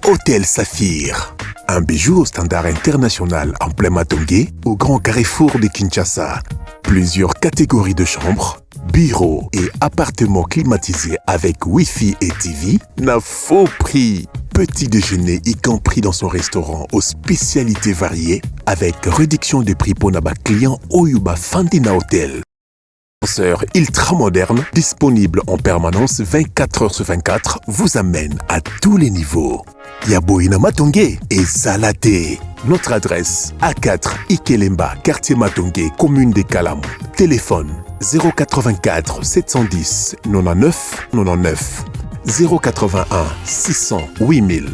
Hôtel Saphir. Un bijou au standard international en plein Matonge, au grand carrefour de Kinshasa. Plusieurs catégories de chambres, bureaux et appartements climatisés avec Wi-Fi et TV, n'a faux prix. Petit déjeuner y compris dans son restaurant aux spécialités variées avec réduction de prix pour naba client oyo bafandi na hôtel. Ascenseur ultra moderne, disponible en permanence 24 heures sur 24, vous amène à tous les niveaux. Ya boye na Matonge ezala te. Notre adresse A4 Ikelemba, quartier Matonge, commune de Kalamu. Téléphone 084 710 99 99 081 600 8000.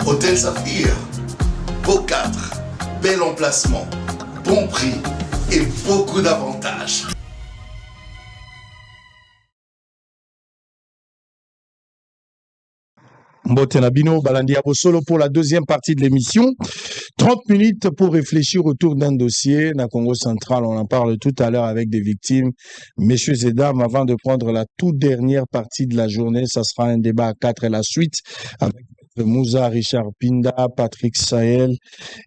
Hôtel Saphir, beau cadre, bel emplacement, bon prix et beaucoup d'avantages. Mbote na bino, balandi ya Bosolo pour la deuxième partie de l'émission. 30 minutes pour réfléchir autour d'un dossier na Congo central. On en parle tout à l'heure avec des victimes. Messieurs et dames, avant de prendre la toute dernière partie de la journée, ça sera un débat à quatre et la suite avec Moussa Richard Pinda, Patrick Sahel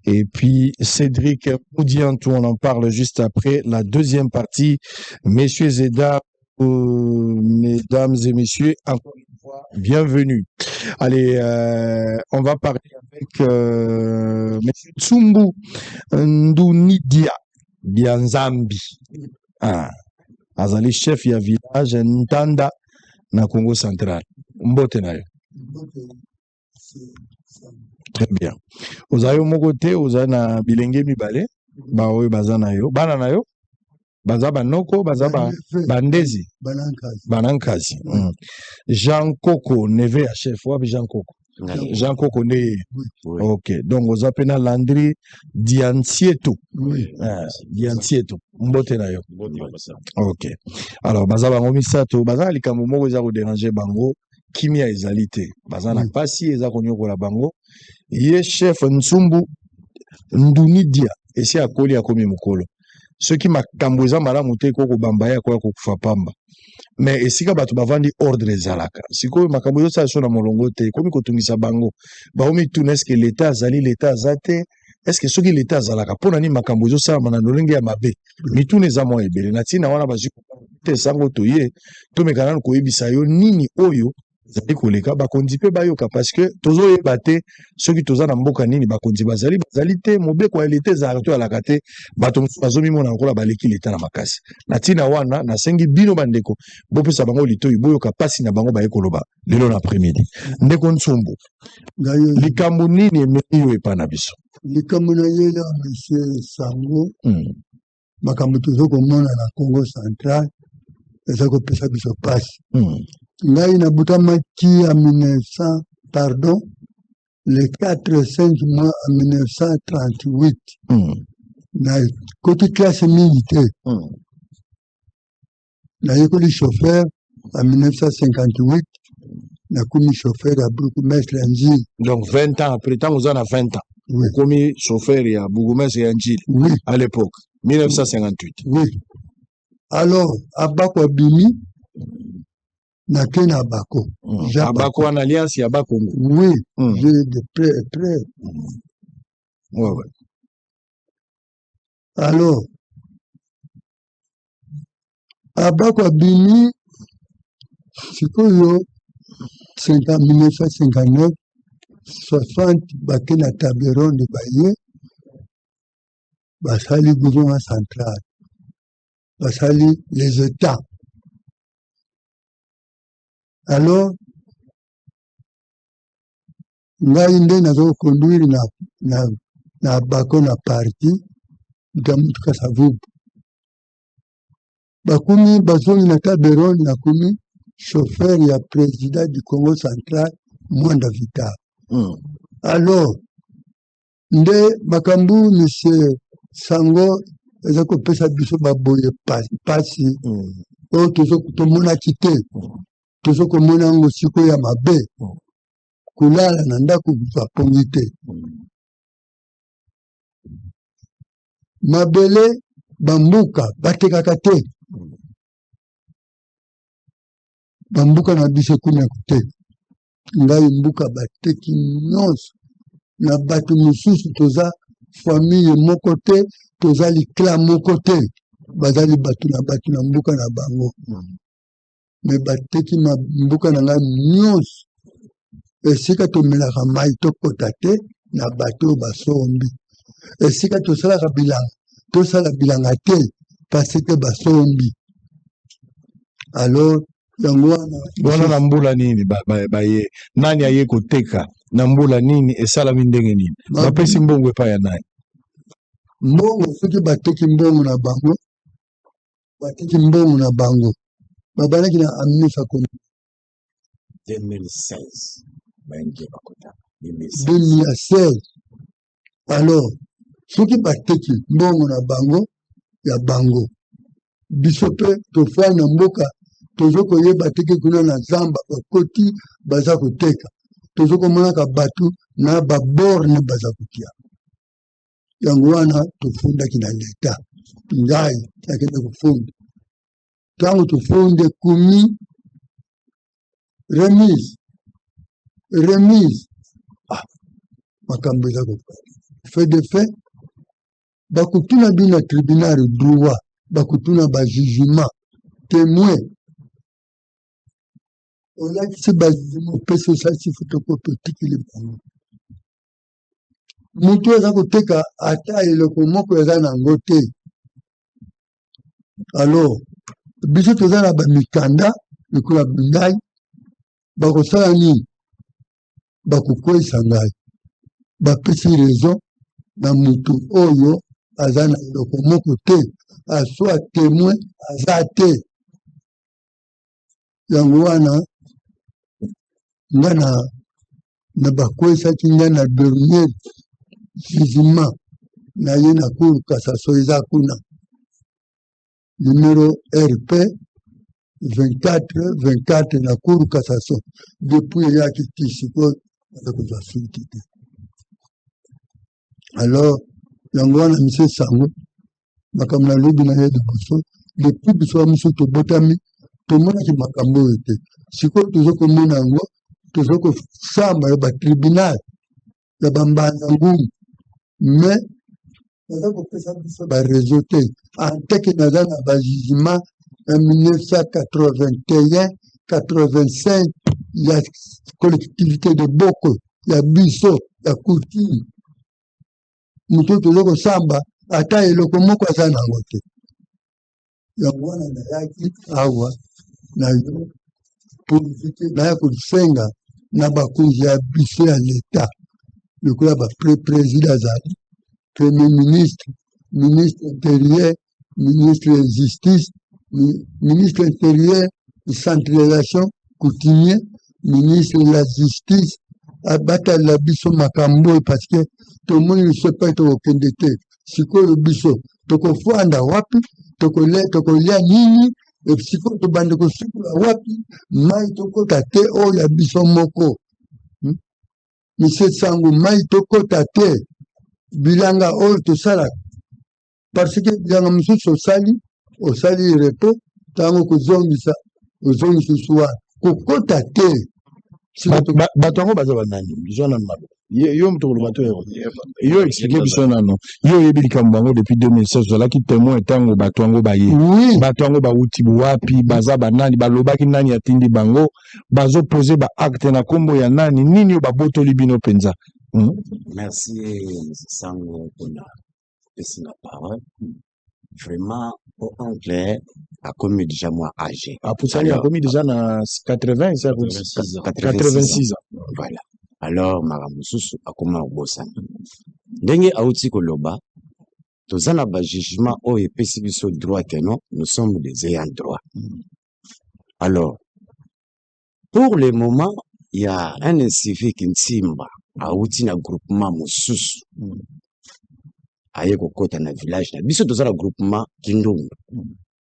et puis Cédric Moudiantou. On en parle juste après la deuxième partie. Messieurs et dames, mesdames et messieurs, encore une fois, bienvenue. Allez, on va parler avec Monsieur Tsumbu Ndunidia Bianzambi. Ah, azali chef ya village Ntanda na Congo central. Mbote na yo. Très bien. Oza yo moko te, oza na bilenge mibale baoyo baza na yo. Bana na yo baza banoko, baza ba, bandezi, banankazi. Jean Koko, neveu ya chef. Wapi Jean Koko? Jean Koko nde ye. Oui. Ok, donc oza mpe na Landry Diansieto. Oui. Ah, Diansieto, mbote na yo. Ok, alors baza bango misato, baza na likambo moko eza kodéranger bango, kimia ezali te, baza na pasi eza konyokola bango. Ye chef Ntsumbu Ndunidia esi akoli, akomi mokolo. Soki makambo eza malamu te, ekoki kobamba ye, akoya kokufa pamba. Mais esika bato bavandi, ordre ezalaka. Sikoyo makambo ezosala so na molongo te, ekomi kotungisa bango. Baomituna: est-ce l'État azali? L'État aza te? Est-ce soki l'État azalaka, mpo na nini makambo ezosalama na lolenge ya mabe? Mituna eza mwa ebele. Na ntina wana bazwi te sango, toye tomeka nanu koyebisa yo nini oyo ezali koleka, bakonzi mpe bayoka, parce que tozoyeba te soki toza na mboka nini. Bakonzi bazali, bazali te? Mobeko ya leta ezalaka to ezalaka te? Bato mosusu bazomimona lokola baleki leta na makasi. Na ntina wana nasengi bino bandeko bopesa bango litoi, boyoka mpasi na bango baye koloba lelo na après-midi. Ndeko Ntsumbu, likambo nini ememi yo epa na biso? Likambo na yela, monsieur Sango, makambo tozokomona na Congo central eza kopesa biso mpasi. Ngai nabutamaki ya 1900, pardon, le 4 5 mois ya 1938. Nakoti classe mingi te. Nayekoli chauffeur en 1958, nakomi chauffeur ya bourgmestre ya Njili. Donc 20 ans après, ntango oza na 20 ans, Oui. okomi chauffeur ya bourgmestre ya Njili? Oui. À l'époque, 1958? Oui. Alors Abako abimi, nake na Abako. Jean. Abako wana alliance ya Bakongo? Oui. J'ai de près près. Ouais. Alors Abako abimi, sikoyo 1959 60, bake na table ronde, baye basali gouvernement central, basali les États. Alors ngai nde nazokonduire na Bako na parti ya mutu Kasavubu. Bakomi bazongi na table ronde, nakomi chauffeur ya président du Congo central, Mwanda Vital. Alors nde makambo, monsieur Sango, eza kopesa biso baboye pasi oyo tomonaki te. Tozokomona yango sikoyo ya mabe. Kolala na ndako, bapongi te. Mabele bambuka batekaka te. Bambuka na biso kuna ya koteka. Ngai mbuka bateki nyonso na bato mosusu, toza famille moko te, toza likla moko te, bazali bato na bato na mbuka na bango. Mais bateki mbuka na ngai nyonso, esika tomelaka mai tokota te na bato oyo basombi, esika tosalaka bilanga tosala bilanga te parce que basombi. Alors yango wana. Wana na mbula nini baye? Nani aye koteka? Na mbula nini? Esalami ndenge nini? Bapesi mbongo epai ya nani? Mbongo, soki bateki mbongo na bango, bateki mbongo na bango, babandaki na amisa komi. 2016 baingie bakota. 2016. Alors soki bateki mbongo na bango ya bango, biso mpe tofai na mboka, tozo koyeba teke kuna na zamba bakoti baza koteka, tozo komonaka bato na baborne baza kotia. Yango wana tofundaki na leta. Ngai nakende kofunda. Ntango tofundi, ekomi remise, remise. Ah, makambo eza fait de fait. Bakotuna bino na tribunal droit, bakotuna bajugement, témoin olakisi bajugement, opesi, osalisi photocopie, otikili bango. Motu aza koteka, ata eloko moko eza nango te. Alors biso toza na bamikanda lokola ngai. Bakosala nini? Bakokweyisa ngai, bapesi raison na motu oyo aza na eloko moko te, aswa témoin aza te. Yango wana nga na bakweyisaki ngai na dernier jugement na ye na cour cassation. Eza kuna numéro RP 24 24 na cour cassation. Depuis eyaki ti sikoyo, aza kozwa suite te. Alors yango wana, monsieur Sango, makambo nalobi na ye liboso, depuis biso mosusu tobotami, tomonaki makambo oyo te. Sikoyo toza komona yango, toza kosamba ya batribunal ya bambanza ngungu, mais baza kopesa biso baréseau te. Anteke naza na bajugement ya 1981, 85 ya collectivité de Boko ya biso ya coutume. Moto toza kosamba, ata eloko moko aza nango te. Yango wana nayaki awa na yo pour naya kosenga na bakonzi ya biso ya leta, lokola baprésident azali, premier ministre, ministre intérieur, ministre ya justice, ministre intérieur, centralisation coutumier, ministre de la justice, abatalela biso makambo oyo, parce que tomoni biso epai tokokende te. Sikoyo biso tokofanda wapi? Tokolia nini? Sikoyo tobande kosukola wapi? Mai tokota te, oyo ya biso moko. Monsieur Sango, mai tokota te, bilanga oyo tosalaka, parce que bilanga mosusu osali, osali repos, ntango kozongisa, ozongisa lisusu wana kokota te. Bato yango baza banani? Zwa nano maloba yo moto koloba to yo explique biso nano. Yo oyebi likambo yango depuis 2016, ozalaki témoin ntango bato yango baye. Oui. Bato yango bawuti wapi? Baza banani? Balobaki nani atindi bango? Bazopose baacte na nkombo ya nani? Nini oyo babotoli bino mpenza? Merci Sango mpona kopesi nga parole. Vraiment, o oncle akomi déjà mwa âgé. Apusani, akomi déjà na 80, 86 ans. Voilà. Alors makambo mosusu akoma kobosana. Ndenge auti koloba, toza na bajugement oyo epesi biso droit que non, nous sommes des ayants droit. Alors pour le moment, il y a un incivique Ntimba auti na groupement mosusu, aye kokɔta na village na biso. Toza na groupement Kindundu.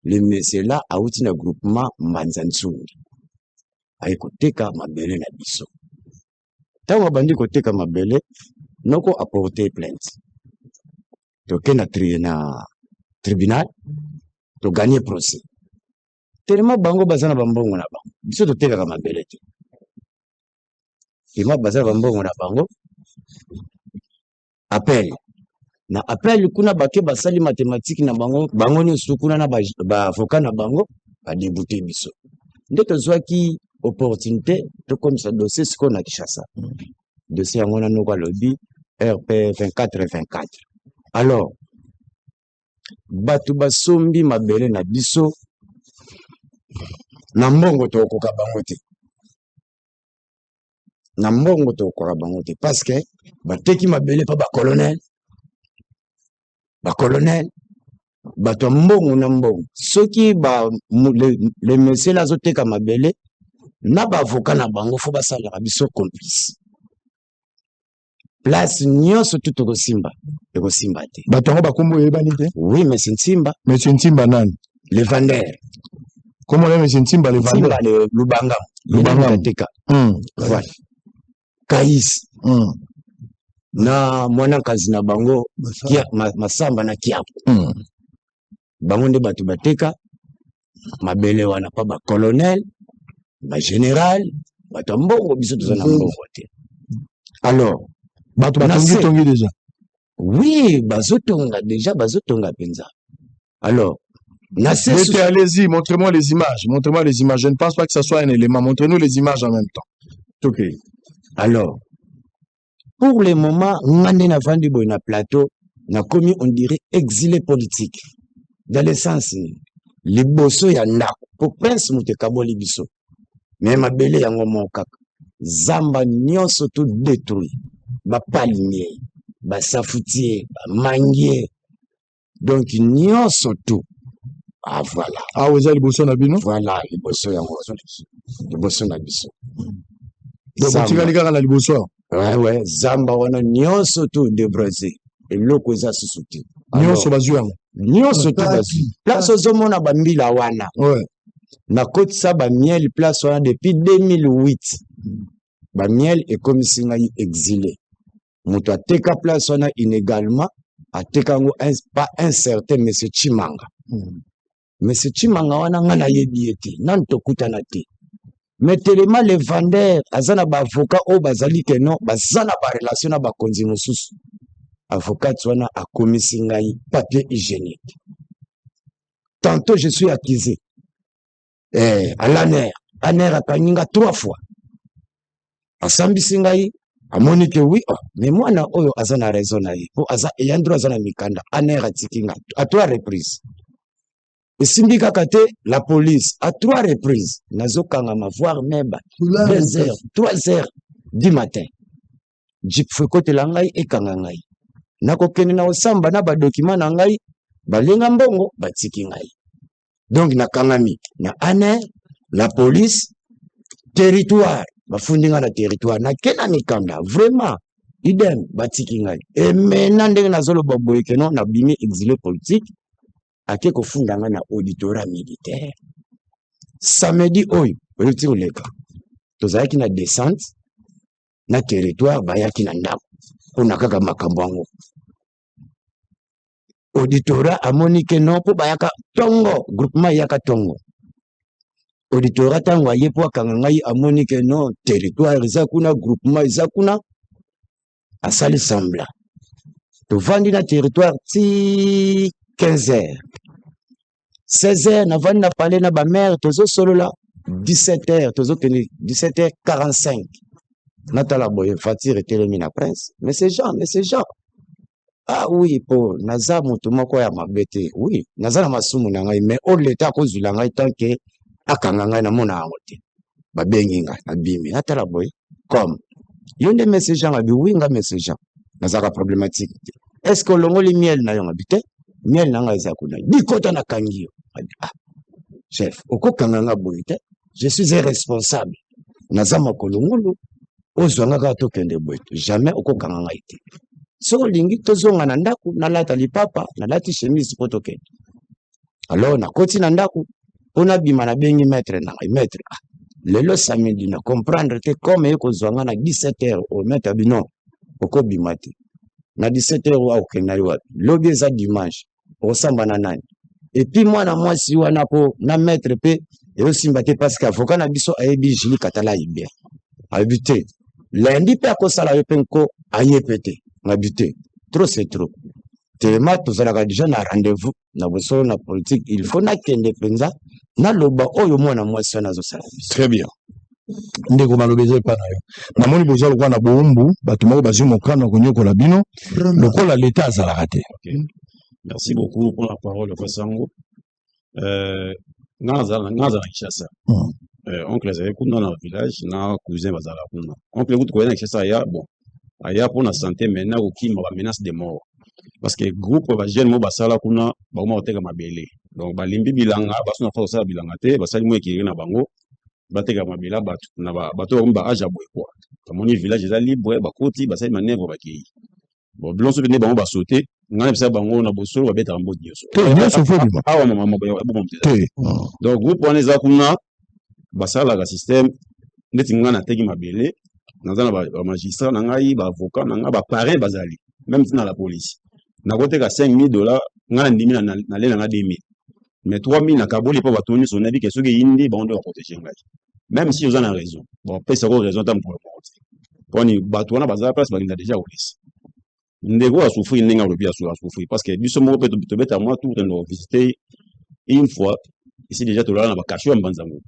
Le monsieur là auti na groupement Mbanza Nsungi, aye koteka mabele na biso. Ntango abandi koteka mabele, noko aporte plainte, toke na tribunal, toganye procès. Tellement bango baza na bambongo na bango, biso totekaka mabele te. Pima baza na bambongo na bango. Appel na appel kuna, bake basali mathématique na bango, bango nyonso kuna na baavocat na bango, badébouter biso. Nde tozwaki opportunité tokomisa dossier sikoyo na Kinshasa. Dossier yango wana noko alobi RP 24 24. Alors bato basombi mabele na biso na mbongo, tokokoka bango te na mbongo, tokokoka bango te parce que bateki mabele mpa bacolonel, bacolonel, bato ya mbongo na mbongo. Soki ba, le monsieur la azoteka mabele na baavocat na bango, fo basalaka biso complice. Place nyonso tu tokosimba, ekosimba te. Bato yango bakombo oyebani te? Oui, monsieur Ntimba. Monsieur Ntimba nani? Le vendeur. Kombo na monsieur Ntimba le vendeur? Ntimba le Lubangam. Lubangam. Ateka. Voilà, Kais na mwana nkazi na bango. Masamba. Masamba na Kiapo. Bango nde bato bateka mabele wana mpa bacolonel, bagénéral, bato ya mbongo. Biso toza na mbongo te. Alors bato na batongi se. Tongi déjà? Oui, bazotonga déjà, bazotonga mpenza. Alors na se. Mettez, allez-y, montrez-moi les images. Montrez-moi les images. Je ne pense pas que ça soit un élément. Montrez-nous les images en même temps. Ok. Alors pour le moment, nga nde navandi boye na plateau, nakomi on dirait exilé politique. Dans le sens nini? Liboso ya ndako, po prince moto ekaboli biso, me mabele yango moko kaka, zamba nyonso tout détruit, bapalmier, basafoutier, bamanguier, donc nyonso tout. Ah voilà. Awa eza liboso na bino? Voilà, liboso yango, liboso na biso. Donc botikali kaka na liboso awa? Ouais, zamba wana nyonso tout débrasé, eloko eza susu te. Nyonso bazwi yango? Nyonso tout bazwi. Place ozomona bambila wana, nakotisa bamiel place wana depuis 2008. Bamiel ekomisi ngai exilé. Moto ateka place wana inégalement, ateka yango pas un certain monsieur Chimanga. Monsieur Chimanga wana, ngai nayebi ye te, nanu tokutana te, mais tellement le vendeur aza na baavocat oyo bazali keno baza na barelation na bakonzi mosusu, avocat wana akomisi ngai papier hygiénique. Tantôt je suis accusé à l'ANR. ANR akangi nga trois fois, asambisi ngai, amoni ke oui, oh, mais mwana oyo aza na raison na ye mpo aza ayant droit, aza na mikanda. ANR atiki nga à trois reprises, esimbi kaka te. La police à trois reprises, nazokangama, voire même 2 heures, 3 heures du matin, jeep fo ekotela ngai, ekanga ngai, nakokende na kosamba na badocument na ngai, balenga mbongo, batiki ngai. Donc nakangami na ANR, la police, territoire, bafundi ngai na territoire, nake na mikanda vraiment idem, batiki ngai. Emena ndenge nazoloba boye keno nabimi exilé politique, ake kofunda ngai na auditorat militaire. Samedi oyo oyuti koleka, tozalaki na descente na territoire, bayaki na ndako mpona kaka makambo yango. Auditorat amoni ke non, mpo bayaka ntongo, groupement eyaka ntongo. Auditorat ntango aye mpo akanga ngai, amoni ke non, territoire eza kuna, groupement eza kuna, asali semblant. Tovandi na territoire ti 15 heures, 16 heures, navandi na palais na bamare, tozosolola. 17 heures, tozokende 17 heures 45, natala boye, voiture etelemi na prince. Monsieur Jean, monsieur Jean. Ah oui, po naza moto moko ya mabe te. Oui, naza na masumu na ngai, mais oyo leta akozwila ngai tant ke akanga ngai, namona yango te. Babengi ngai, nabimi, natala boye, comme yo nde monsieur Jean? Abi oui, nga monsieur Jean, nazalaka problématique te. Est ce que olongoli miel na yo? Ngabi te, miel na ngai eza kuna. Bikota, nakangi yo. Abi ah chef, okokanga nga boye te, je suis irresponsable, naza makolo ngulu, ozwa nga kaka tokende boye, jamais okokanga ngai te. Soki olingi tozonga na ndako, nalata lipapa, nalati chemise mpo tokende. Alors nakoti na ndako mpo nabima, nabengi maître na ngai: maître, ah, lelo samedi, na comprendre te comme eye kozwa nga na 17 heures oyo. Maître abi non, okobima te na 17 heures oyo, akokende na yo wapi? Lobi eza dimanche, okosamba na nani? Et puis mwana mwasi wana mpo na maître mpe ezosimba te, parce que avocat na biso ayebi Julie Katala bien, ayebi te. Lundi mpe akosala yo mpe nko aye mpe te. Ngabi te, trop c'est trop. Tellement tozalaka déjà na rendez-vous na bosolo na politique, il faut nakende mpenza naloba oyo mwana mwasi wana azosala biso. Très bien. Ndeko, maloba eza epa na yo. Namoni boza lokola na bowumbu, bato moko bazwi mokano ya konyokola bino lokola leta azalaka te. Ok. Merci beaucoup pour la parole, Sango. Nga nazala na Kinshasa. Oncle azali kuna na village na cousin bazala kuna. Oncle kutu koya na Kinshasa aya, bon, aya mpona santé, maintenant kokima bamenace de mort. Parce que groupe ba jeune mo basala kuna, bakoma koteka mabele. Donc balimbi bilanga, baso na fa kosala bilanga te, basali mo ekiri na bango, bateka mabele ya bato na bato bakomi ba âge ya boye quoi. Bamoni village eza libre, bakoti, basali manœuvre, bakei. Bon, bilonso mpe nde bango basote, ngai na bisa bango na bosolo babetaka mboti nyonso. Te, nyonso fo bima. Awa mama eboma moto eza. Te. Donc groupe wana eza kuna, basalaka système neti ngai nateki mabele, naza na bamagistrat na ngai, baavocat na ngai, baparrain bazali, même ntina la police. Nakoteka 5000 $, ngai nandimi nalela nga 2000, mais 3000 nakaboli mpo bato nyonso nayebi ke soki eyindi, bango nde baprotege ngai. Même si oza na raison, bapesako raison ata mokolo moko te, mponi bato wana baza place balinga déjà kolesa. Ndeko asouffrir ndenge alobi, asouffrir parce que biso moko mpe tobeta mwa tour, tokende kovisite une fois ici. Déjà tolala na bakasho ya mbanzango,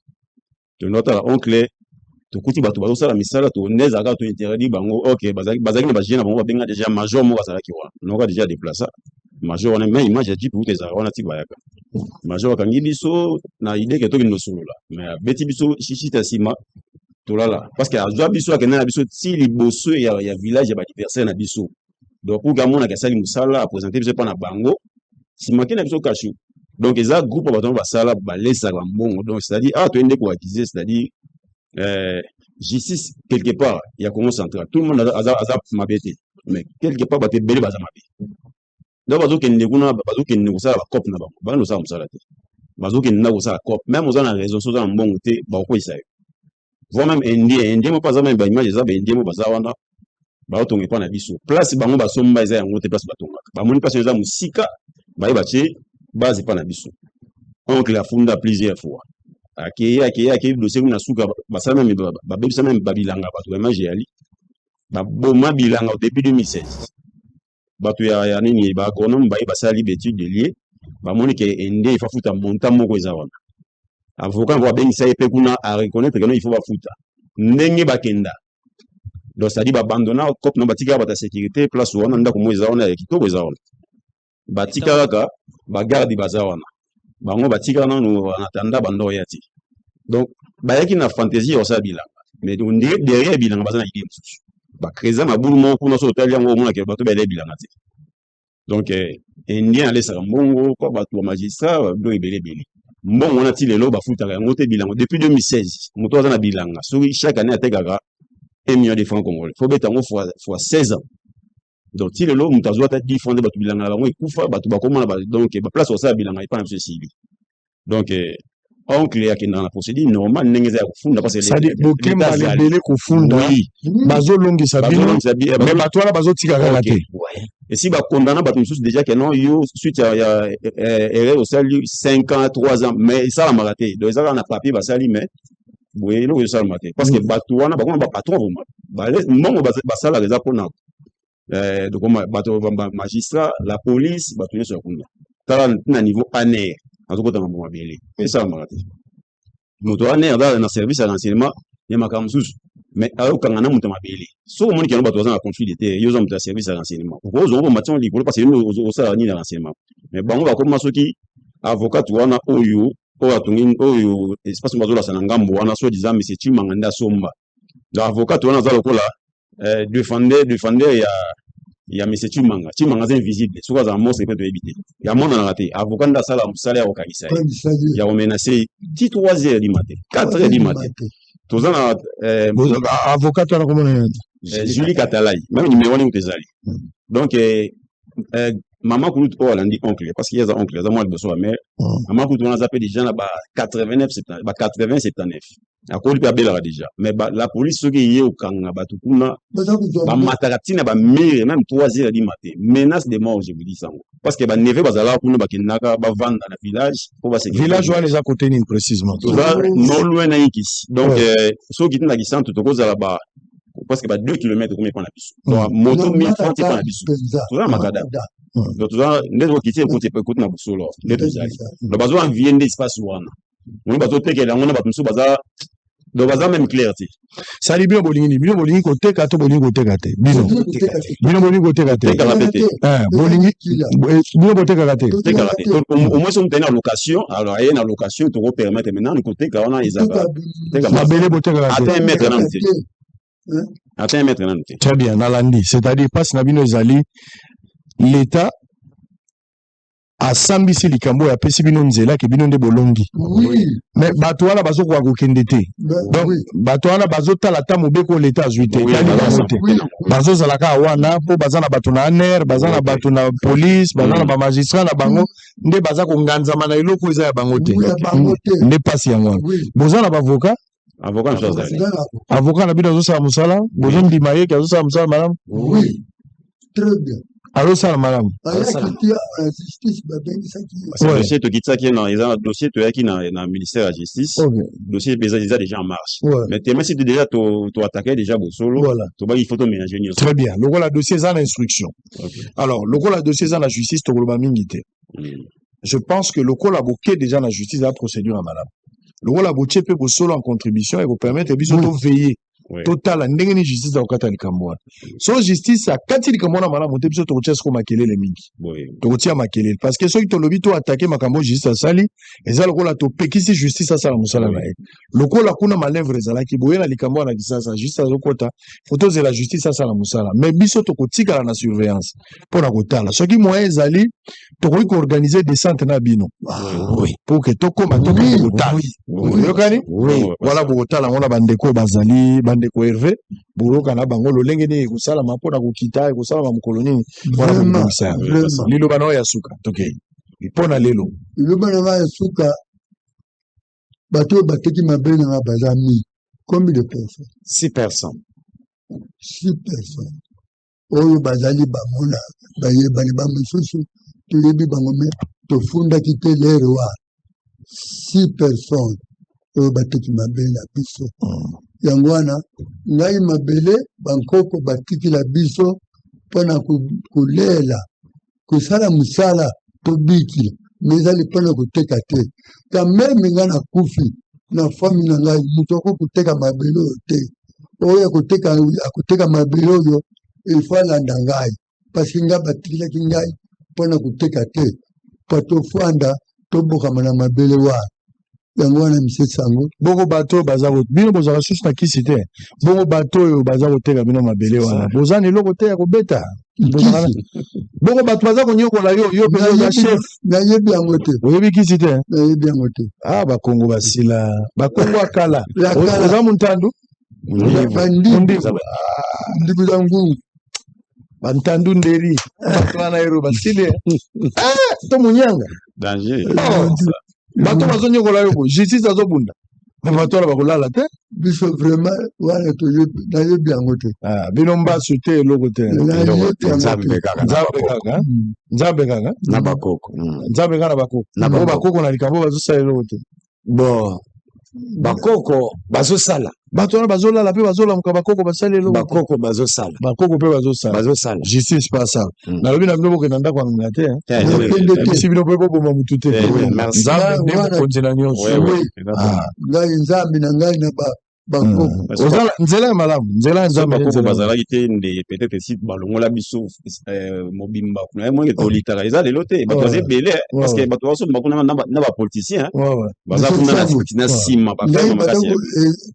tokende kotala oncle, tokuti bato bazosala misala to nde ezalaka to interdit bango. Ok, bazalaki na bagie na bango, babenga déjà major moko azalaki wana, noka déjà déplaça major wana, mais image ya jeep kuta ezalaka wana ti bayaka. Major akangi biso na idée ke tokende kosolola, mais abeti biso shishita, nsima tolala, parce que azwa biso, akende na biso ti liboso ya village ya baadversaire na biso. Donc pour que amonaka asali mosala, aprésente biso mpa na bango, nsima ake na biso kashu. Donc eza groupe ya bato wana basala, balesaka bambongo. Donc c'est-à-dire awa toyende koaccuser, c'est-à-dire justice quelque part ya Congo Central, tout le monde aza mabe te, mais quelque part bato ebele baza mabe. Donc bazokende kuna, bazokende kosala bacope na bango, bakende kosala mosala te, bazokende na kosala cope. Même oza na raison, so oza na mbongo te, bakokweyisa yo. Voire même indien, indien moko aza, même baimage eza, baindien mo baza wana, baotonga epa na biso. Place bango basomba eza yango te, place batongaka, bamoni place eza mosika, baye batie base epa na biso. Oncle afunda plusieurs fois, akei, akei, akei, dossier kuna na suka, basala même, babebisa même babilanga bato. Image eyali, baboma bilanga depuis 2016. Bato ya nini, baagronome baye, basali baétude de lieu, bamoni ke ende il faut afuta montant moko eza wana. Avocat ngo abengisa ye mpe kuna, areconnaître ke non, il faut bafuta ndenge bakenda. Donc c'est-à-dire babandona cope na batika bato ya sécurité place wana, ndako mo eza wana ya kitoko eza wana, batika kaka bagarde baza wana, bango batika nanu en attendant bando oya ti. Donc bayaki na fantaisie ya kosala bilanga, mais on dirait derrière bilanga baza na idée mosusu, bacreusa mabulu moko kuna. So otali yango, omonaka bato bayela bilanga te. Donc indien alesaka mbongo kwa bato ba magistrat, biloko ebele ebele. Mbongo wana ti lelo bafutaka yango te. Bilanga depuis 2016, moto aza na bilanga, soki chaque année atekaka 1 million de francs congolais, faut beta yango fois 16 ans. Donc ti lelo moto azwa ata 10 francs te. Bato bilanga na bango ekufa, bato bakoma na donc baplace kosala bilanga epa na biso esili. Donc oncle akendaka na procédure normale ndenge eza ya kofunda, parce que bokemba ebele kofunda, bazolongisa bino, mais bato wana bazotika kaka te. Esi bakondana bato mosusu déjà ke non, yo suite ya erreur osali 5 ans, 3 ans, mais esalamaka te. Donc eza kaka na papier basali, mais boye eloko ezosalama te, parce que bato wana bakoma bapatron vraiment. Mbongo basalaka eza mpona bato, magistrat, la police, bato nyonso ya kuna. Tala na niveau ANR, azokota mambo mabele, esalamaka te. Moto ANR aza na service ya renseignement ya makambo mosusu, mais ayokanga na moto ya mabele. Soki omoni keno bato baza na conflit de terre, yo oza moto ya service ya renseignement, okozonga po mation likolo, parce que yo osala nini ya renseignement? Mais bango bakoma soki avocat wana oyo atongi oyo espace bazolasa na ngambo wana, so disant monsieur Chimanga nde asomba. Donc avocat wana aza lokola défendeur ya monsieur Chimanga. Chimanga aza invisible, soki azala monstre mpe toyebi te, yamonanaka te. Avocat nde asala mosala ya kokangisa ye, ya komenacer ye ti 3 heures du matin, 4 heures du matin. Toza na avocat wana komona Julie Katalai, même numéro wana kutu ezali. Donc mama kulutu oyo alandi oncle, parce que ye aza oncle, aza mwa liboso ya mare. Mama kulutu wana aza mpe déjà na ba 89, ba 80, 79, akoli mpe abelaka déjà. Mais la police soki eye okanga bato kuna, bamataka ntina bamire même 3 heures du matin, menace de mort, je vous dis sango, parce que baneve bazalaka kuna, bakendaka bavanda na village po. Village wana eza côté nini précisément? Toza non loin na Inkisi. Donc soki tina Kisantu, tokozala ba Presque ba 2 km komi epa na biso. Donc moto 1000 francs epa na biso. Toza na makadam. Donc toza nde tokiti, ekoti, ekoti na bosolo nde tozali. Donc bazo envier nde espace wana. Moni bazotekela yango na bato mosusu baza, donc baza même clair te. Sali, bino bolingi nini? Bino bolingi koteka to bolingi koteka te? Bino, bino bolingi koteka te? Tekaka mpe te. Bolingi, bino botekaka te? Tekaka te. Au moins soki moto aye na location, alors aye na location, tokopermettre. Maintenant koteka wana ezaka teka. Mabele botekaka te? Ata un mètre nanu te, ata un mètre nanu te. Très bien, nalandi. C'est-à-dire mpasi na bino ezali l'État asambisi likambo oyo, apesi bino nzela ke bino nde bolongi. Mais bato wana bazokoka kokende te. Donc bato wana bazotala ata mobeko oyo l'État azwi te, etali bango te. Bazozala kaka wana mpo baza na bato na ANR, baza na bato na police, baza na bamagistrat na bango, nde baza konganzama na eloko eza ya bango te. Nde mpasi yango wana. Boza na baavocat? Avocat mosusu azali. Avocat na bino azosala mosala? Bozondima ye ke azosala mosala malamu? Oui, très bien. Azosala malamu? Ayaki ti na justice, babengisaki ye. Parce que dossier tokitisaki na, eza na dossier toyaki na ministère ya Justice. Dossier eza déjà en marche. Mais tellement si déjà to attaqué déjà bosolo, tobaki il faut toménager nyonso. Très bien. Lokola dossier eza na instruction, alors lokola dossier eza na justice, tokoloba mingi te. Je pense que lokola boke déjà na justice, eza procédure ya malamu. Lokola botie mpe bosolo en contribution, ekopermettre biso toveiller, totala ndenge nini justice akokata likambo wana. So justice akati likambo wana malamu te, biso tokotia siko makelele mingi. Tokotia makelele parce que soki tolobi to attaquer makambo oyo justice asali, eza lokola topekisi justice asala mosala na ye. Lokola kuna manœuvre ezalaki boye na likambo wana Kisasa, justice azokota, fo tozela justice asala mosala. Mais biso tokotikala na surveillance mpona kotala soki moyen ezali, tokoki koorganiser descente na bino pour que tokóma, tokende kotala. Oyokani? Voilà, bokotala yango na bandeko oyo bazali, bandeko Herve, boyoka na bango lolenge nini ekosalama mpona kokita, ekosalama mokolo nini mpona kobongisa yango. Liloba na oyo ya suka, tokei mpo na lelo. Liloba na ngai ya suka, bato oyo bateki mabe na ngai baza mingi. Combien de personnes? Six personnes. Six personnes oyo bazali bamona, bayebani. Bamosusu toyebi bango, mais tofundaki te lere wana. Six personnes oyo bateki mabele na biso. Yango wana ngai, mabele bankoko batikila biso mpona kolela, kosala mosala, tobikila, mais ezali mpona koteka te. Quand même ngai nakufi, na famille na ngai moto akoki koteka mabele oyo te. Oyo akoteka, akoteka mabele oyo, il faut alanda ngai, parce que ngai batikilaki ngai mpona koteka te, po tofanda, tobokama na mabele wana. Yango wana misesi yango. Bongo bato oyo baza, bino bozalaka susu na kisi te? Bongo bato oyo baza koteka bino mabele wana, boza na eloko te ya kobeta? Bongo bato baza konyokola yo, yo mpenza oza chef. Nayebi yango te. Oyebi kisi te? Nayebi yango te. Ah, Bakongo basila, Bakongo ya kala. Oza Muntandu? Ndibu za ngungu. Bantandu nderi, bato wana ero basili to monyanga. Danger. Bato bazonyokola yo, bo justice azobunda, mais bato wana bakolala te. Biso vraiment wana nayebi yango te. Ah, bino mbasu te, eloko te. Nzambe kaka. Nzambe kaka, Nzambe kaka. Na bakoko. Nzambe kaka na bakoko. Na bo bakoko na likambo bazosala eloko te? Bon, bakoko bazosala. Bato wana bazolala mpe bazolamuka, bakoko basali eloko? Bakoko bazosala. Bakoko mpe bazosala? Bazosala. Justice mpe asala. Nalobi na bino, bokenda ndako ya nganga te, bisi bino mpe boboma mutu te. Nzambe nde mokonzi na nyonso. Ngai Nzambe na ngai na bakoko. Ozala nzela ya malamu, nzela ya Nzambe. Bakoko bazalaki te nde peut-être esi balongola biso mobimba kuna. Ye moke tolitaka eza lelo te. Bato baza ebele, parce que bato bazosomba kuna na bapoliticien baza kuna na nsima. Bafema makasi.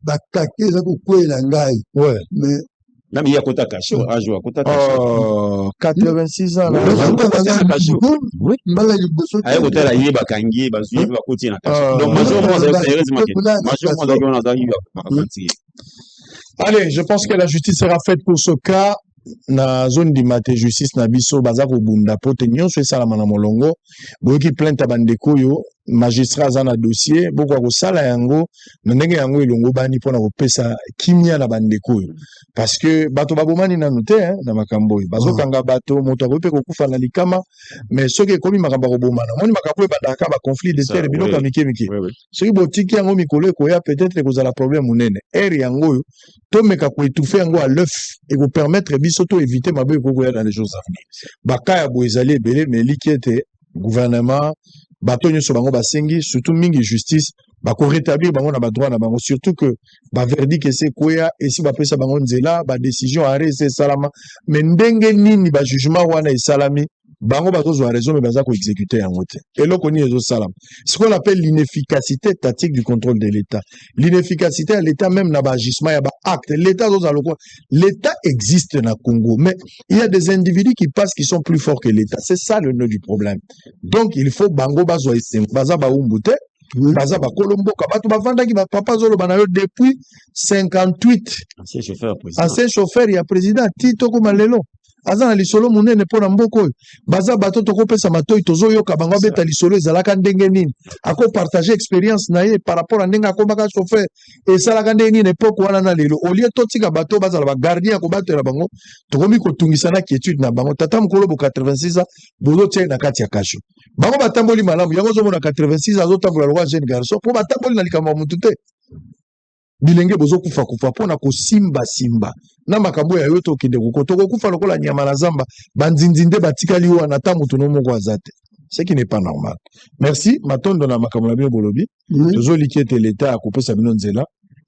Bakake eza kokwela ngai, mais Même ye akota cachot, ajo akota cachot. Oh, 86 ans. Mbala liboso. Aye kotala ye, bakangi ye, bazwi ye mpe bakoti ye na cachot. Donc major mo azalaki, heureusement ke major mo azalaki wana, azalaki bakanti ye. Allez, je pense que la justice sera faite pour ce cas. Nazondima te, justice na biso baza kobunda po te nyonso esalama na molongo. Boyoki plainte ya bandeko oyo. Magistrat aza na dossier, bokoka kosala yango na ndenge yango elongobani mpona kopesa kimia na bandeko oyo, parce que bato babomani nanu te, hein, na makambo oyo bazokanga bato, moto akoki mpe kokufa na likama. Mais soki ekomi makambo ya kobomana, omoni makambo oyo ebandaka kaka baconflit de terre, biloko ya mike mike, soki botiki yango, mikolo ekoya peut-être ekozala problème monene. Ere yango oyo tomeka koétouffer yango à l'œuf, ekopermettre biso to éviter mabe ekoki koya dans les jours à venir. Baka ya boye ezali ebele, mais eliki ete gouvernement, bato nyonso bango basengi, surtout mingi justice, bakorétablir bango na badroit na bango, surtout que baverdict esi ekweya, esi bapesa bango nzela, badécision, arrêt esi esalama. Mais ndenge nini bajugement wana esalami, bango bazozwa raison, mais baza koexécute yango te? Eloko nini ezosalama? Ce qu'on appelle l'inefficacité tactique du contrôle de l'État, l'inefficacité ya l'État même na baagissement ya baacte. L'État azozala lokola l'État existe na Congo, mais il y a des individus qui passent, qui sont plus forts que l'État. C'est ça le nœud du problème. Donc il faut bango bazwa esengo, baza baumbu te, baza bakolo mboka, bato bavandaki. Bapapa azoloba na yo depuis 58. Ancien chauffeur président. Ancien chauffeur ya président ti tokóma lelo, aza na lisolo monene mpo na mboka oyo. Baza bato tokopesa matoi, tozoyoka bango, abeta lisolo ezalaka ndenge nini, akopartage expérience na ye par rapport a ndenge akomaka chauffeur, esalaka ndenge nini epoke wana na lelo. Au lieu totika bato bazala bagardien ya kobatela bango, tokomi kotungisa na quiétude na bango. Tata mokolo bo 86 ans, bozotia ye na kati ya kasho. Bango batamboli malamu, yango ozomona 86 azotambola lokola jeune garçon, mpo batamboli na likambo ya mutu te. Bilenge bozokufa kufa mpona kosimbasimba na makambo ya yo. Tokende koko, tokokufa lokola nyama na zamba, banzinzi nde batikali wana, ata motu no moko aza te, ce qui n'est pas normal. Merci, matondo na makambo na bino bolobi. Tozoliki ete leta akopesa bino nzela,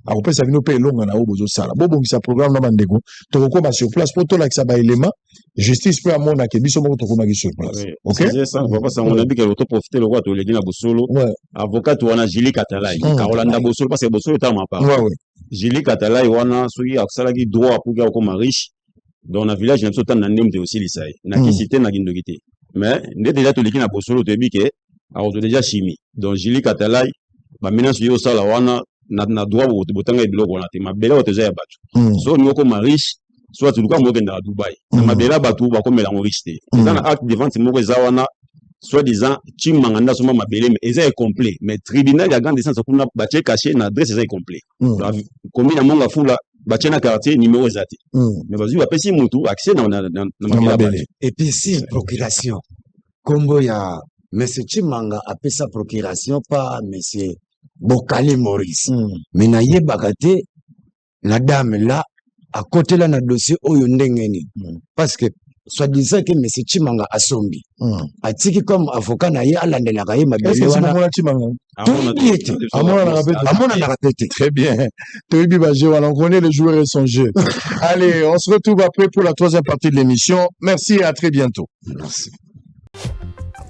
akopesa bino mpe elonga na oyo bozosala. Bobongisa programme na bandeko, tokokóma sur place mpo tolakisa baélément, justice mpe amonake biso moko tokomaki sur place. Ok, papa Sango, nayebi ke toprofite lokola toleki na bosolo. Avocat wana Julie Katalai, akolanda bosolo parce que bosolo etala mapa. Julie Katalai wana, soki asalaki droit pour que akokoma riche, donc na village na biso tanda nde moto osilisa ye na kisi te, na kindoki te. Mais nde déjà toleki na bosolo, toyebi ke akozwa déjà chimie. Donc Julie Katalai, bamenace yo osala wana na droit, botanga biloko wana te. Mabele oyo toza ya bato. So olingi okoma riche, soit luka mo okendaka Dubai na mabele ya bato, bakomela yango riche te. Eza na acte de vente moko eza wana, soit disant Chimanga nde asomba mabele, mais eza incomplet. Mais tribunal ya grande instance kuna batie cachet na adresse, eza incomplet. Commune ya Mont Ngafula, batie na quartier, numéro eza te, mais bazwi, bapesi mutu accès na mabele ya bato. Et puis sur procuration, nkombo ya monsieur Chimanga apesa procuration pa monsieur Bokali Maurice, mais nayebaka te la dame là akotela na dossier oyo ndenge nini, parce que soi-disant ke monsieur Chimanga asombi, atiki comme avocat na ye alandelaka ye mabele wana. Toyebi ete amonanaka pe te. Très bien. Toyebi bajeu wana, on connaît le joueur et son jeu. Allez, on se retrouve après pour la troisième partie de l'émission. Merci et à très bientôt. Merci.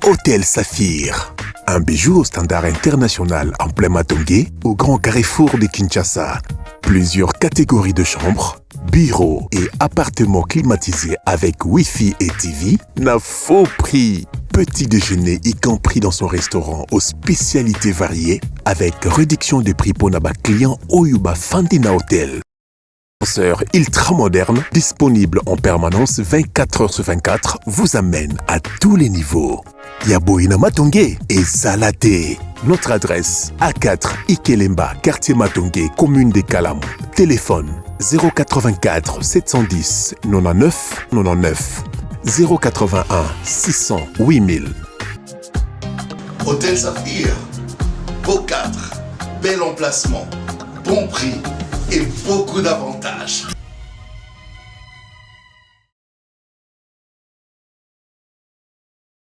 Hôtel Saphir, un bijou au standard international en plein Matongué, au grand carrefour de Kinshasa. Plusieurs catégories de chambres, bureaux et appartements climatisés avec Wi-Fi et TV, na faux prix. Petit déjeuner y compris dans son restaurant aux spécialités variées avec réduction des prix pour ba client oyo bafandi na hôtel. Ascenseur ultra moderne, disponible en permanence 24 heures sur 24, vous amène à tous les niveaux. Ya boye na Matonge ezala te. Notre adresse: A4 Ikelemba, quartier Matonge, commune de Kalamu. Téléphone 084 710 99 99 081 600 8000. Hôtel Saphir, beau cadre, bel emplacement, bon prix et beaucoup d'avantages.